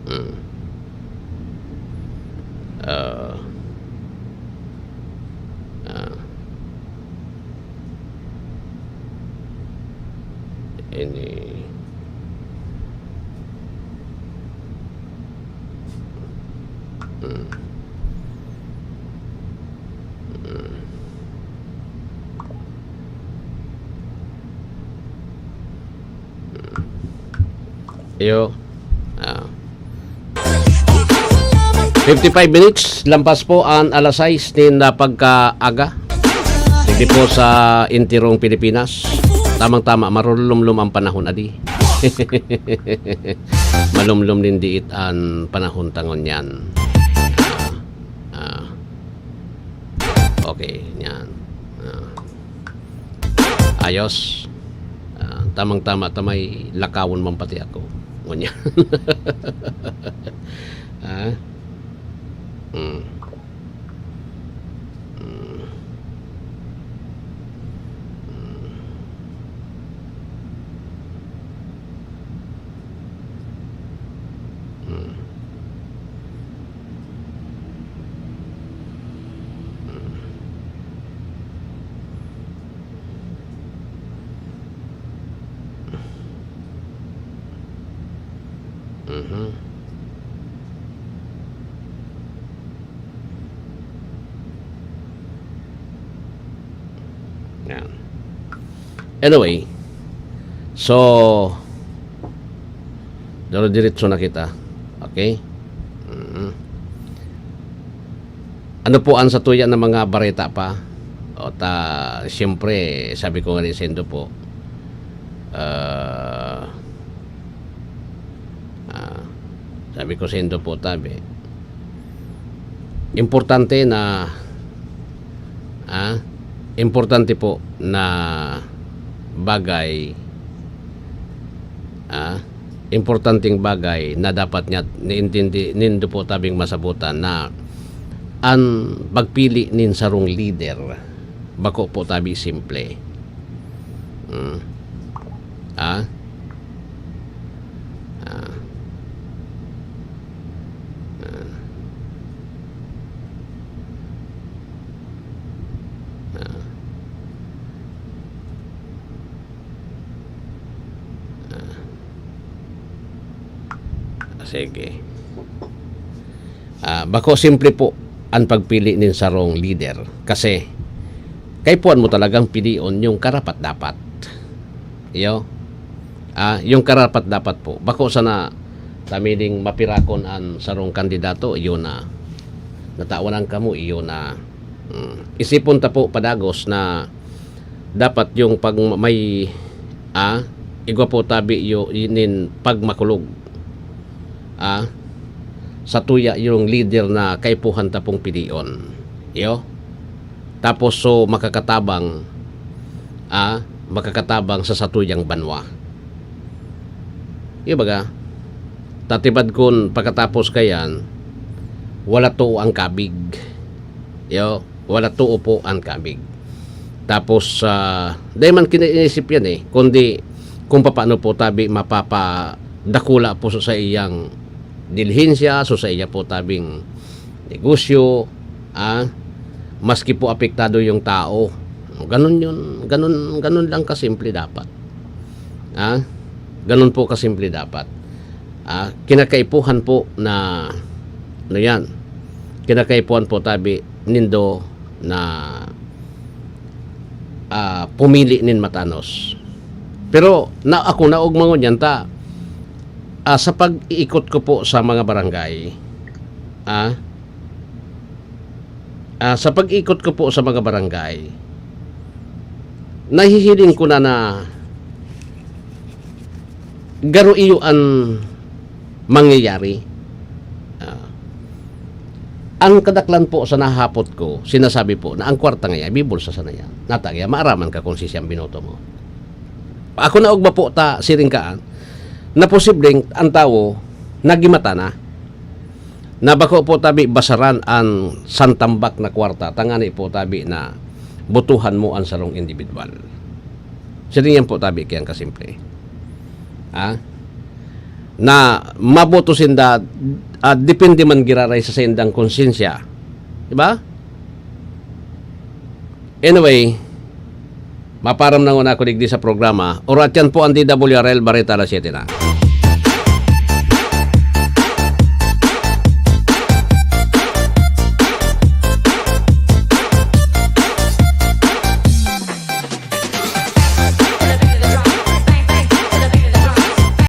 Hmm. Ah. Ah. Ini. Hmm. Hmm. Hmm. Iyo. Ah. Fifty-five minutes, lampas po an alas sais nin, ah, pagkaaga. Digdi po sa enterong Pilipinas. Tamang-tama, marulumlom ang panahon, adi. Malumlom nin diit an panahon ta ngunyan. Ah, ah. Okay, yan. Ah. Ayos. Ah, tamang-tama ta may lakawon man pati ako. Ngunyan. Ah. Mm. Mm. Mm. Mm. Mm. Mhm. Yan. Anyway, so, dire-diretso na kita. Okay? Mhm. Ano po ang satuya ng mga bareta pa? O ta, siyempre, sabi ko nga rin saindo po, ah, ah, sabi ko saindo po, tabi, importante na, ah, importante po na bagay, ah, importanteng bagay na dapat niya niintindi nindo po tabing masabutan na an pagpili nin sarong lider bako po tabi simple. Hmm. Ah? Ah. Ah. Ah. Ah. Sige. Ah, bako simple po an pagpili nin sarong lider kasi kaipuhan mo talagang pilion yung karapat-dapat. Iyo. Ah, yung karapat-dapat po. Bako sana ta mi ding mapirakon an sarong kandidato, iyo na. Natawanan kamo, iyo na. Hmm. Isipon ta po padagos na dapat yung pag may, ah, igwa po tabi yo nin pagmakulog. Ah, satuya yung lider na kaipuhan ta pong pilion. Iyo. Tapos so makakatabang, ah, makakatabang sa satuyang banwa. Iyo baga, tatibad kun pagkatapos kayan, wala too ang kabig. Iyo, wala too po ang kabig. Tapos, ah, dai man kiniisip yan eh, kundi kung papaano po tabi mapapadakula po sa iyang dilihensya, so sa iya po tabing negosyo, ah, maski po apektado yung tao. Ganun yun, ganun, ganun lang kasimple dapat. Ah, ganun po kasimple dapat. Ah, kinakaipuhan po na, ano yan, kinakaipuhan po tabi nindo na, ah, pumili nin matanos. Pero na, ako naog mangon yan ta, Ah, sa pag-iikot ko po sa mga barangay, ah, ah, sa pag-ikot ko po sa mga barangay, nahihiling ko na, na garo iyo an mangyayari. Ah, ang kadaklan po sa nahahapot ko, sinasabi po na ang kwarta ngaya, bibulsa sana yan. Nata kaya maaraman ka kung si siyang binoto mo. Ako na ugma po ta, siring kaan, na posibleng ang tawo nagimata na, na bako po tabi basaran an santambak na kwarta, tangani po tabi na botohan mo an sarong individual. Siring yan po tabi kayang kasimple. Ah? Na maboto sinda, ah, depende man giraray sa saindang konsensya. Di ba? Anyway, maparam na nguna ako digdi sa programa. Oratyan po ang D W R L Bareta Alas Siyete na.